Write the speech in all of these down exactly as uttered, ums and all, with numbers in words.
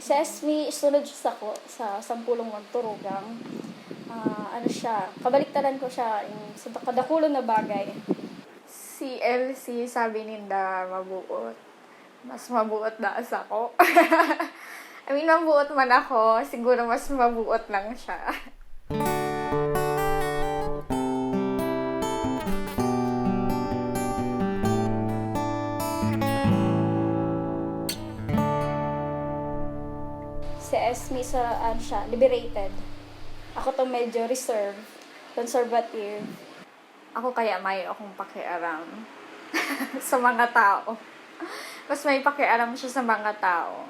Si Esme, sunod siya sako sa sampolong magturugang. Ah, ano siya, kabaliktaran ko siya, yung sa kadakulon na bagay. Si Elsie, sabi ninda, mabuot. Mas mabuot na sako. I mean, mabuot man ako, siguro mas mabuot lang siya. Si Esme sa, ano siya, liberated. Ako tong medyo reserve, conservative. Ako kaya mayo akong pakiaram sa mga tao. Mas may pakiaram siya sa mga tao.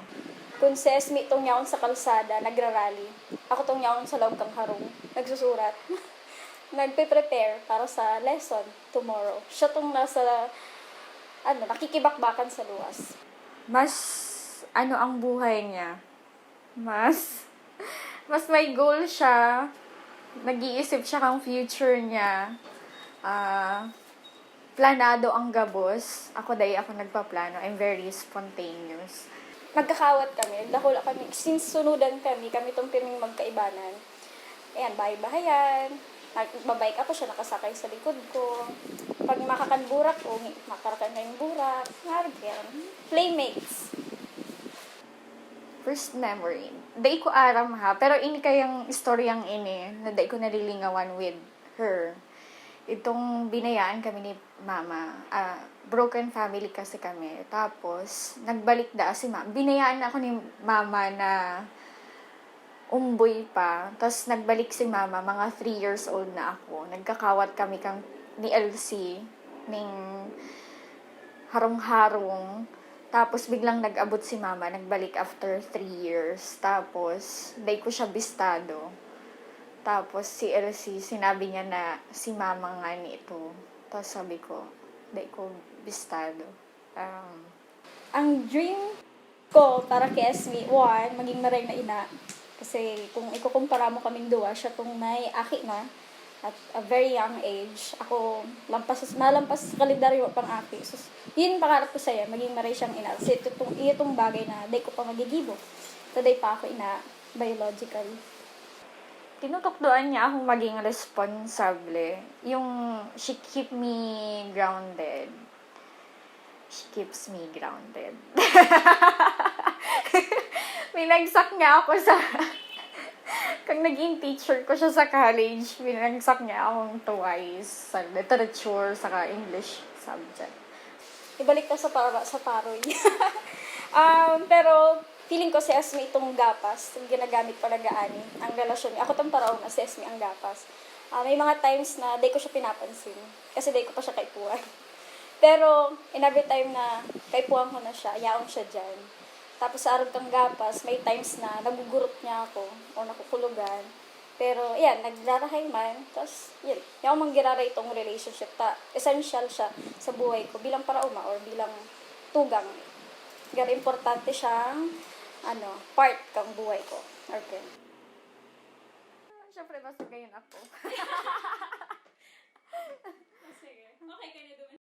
Kung si Esme itong yaon sa kalsada, nagrarally. Ako tong yaon sa loob kang harong, nagsusurat. Nagpe-prepare para sa lesson tomorrow. Siya tong nasa, ano, nakikibakbakan sa luwas. Mas, ano ang buhay niya? Mas, mas may goal siya. Nag-iisip siya kang future niya. Ah, planado ang gabos. Ako, dai ako nagpaplano. I'm very spontaneous. Magkakawat kami. Dakula kami. Since sunudan kami, kami tong pirming magkaibanan. Ayan, bahay-bahayan. Nagbabike ako, siya nakasakay sa likod ko. Pag makakan burak, o, makakan na yung burak. Nga, ganyan. Playmates. First memory. Dai ko aram ha, pero ini kayang istoryang ini na dai ko nalilingawan with her. Itong binayaan kami ni mama, ah, broken family kasi kami. Tapos, nagbalik daa si mama. Binayaan ako ni mama na umboy pa. Tapos, nagbalik si mama, mga three years old na ako. Nagkakawat kami kang, ni Elsie, ning harong-harong. Tapos, biglang nag-abot si mama, nagbalik after three years. Tapos, dai ko siya bistado. Tapos, si Elsie, sinabi niya na si mama nga ni ito. Tapos, sabi ko, dai ko bistado. Um, ang dream ko para kay Esme, one, maging maray na ina. Kasi kung ikukumpara mo kaming duwa, siya tong may aki na at a very young age. Ako, lampas, malampas sa kalendaryo pang aki. So, yun pangarap ko sa'yo, maging maray siyang ina. Kasi ito tong, iyo tong bagay na dai ko pa magigibo. Taday pa ako ina, biological. Tinutukdoan niya akong maging responsable. Yung she keep me grounded. She keeps me grounded. Binagsak niya ako sa, kang naging teacher ko siya sa college, binagsak niya akong twice sa literature, saka English subject. Ibalik ka sa para-, sa paroy. Um, pero feeling ko si Esme itong gapas, itong ginagamit pa nag-aani, ang relasyon niya. Ako tong paraoma, si Esme ang gapas. Ah, may mga times na dai ko siya pinapansin kasi dai ko pa siya kaipuhan. Pero in every time na kaipuhan ko na siya, yaon siya diyan. Tapos sa arog kang gapas, may times na nagugurot niya ako o nakukulugan. Pero, ayan, nagrarahay man. Tapos, yun, yaon mang giraray itong relationship ta. Essential siya sa buhay ko bilang paraoma or bilang tugang. Very importante siyang, ano, part kang buhay ko. Okay. Siyempre, basta ganyan ako. Sige. Okay ka na doon.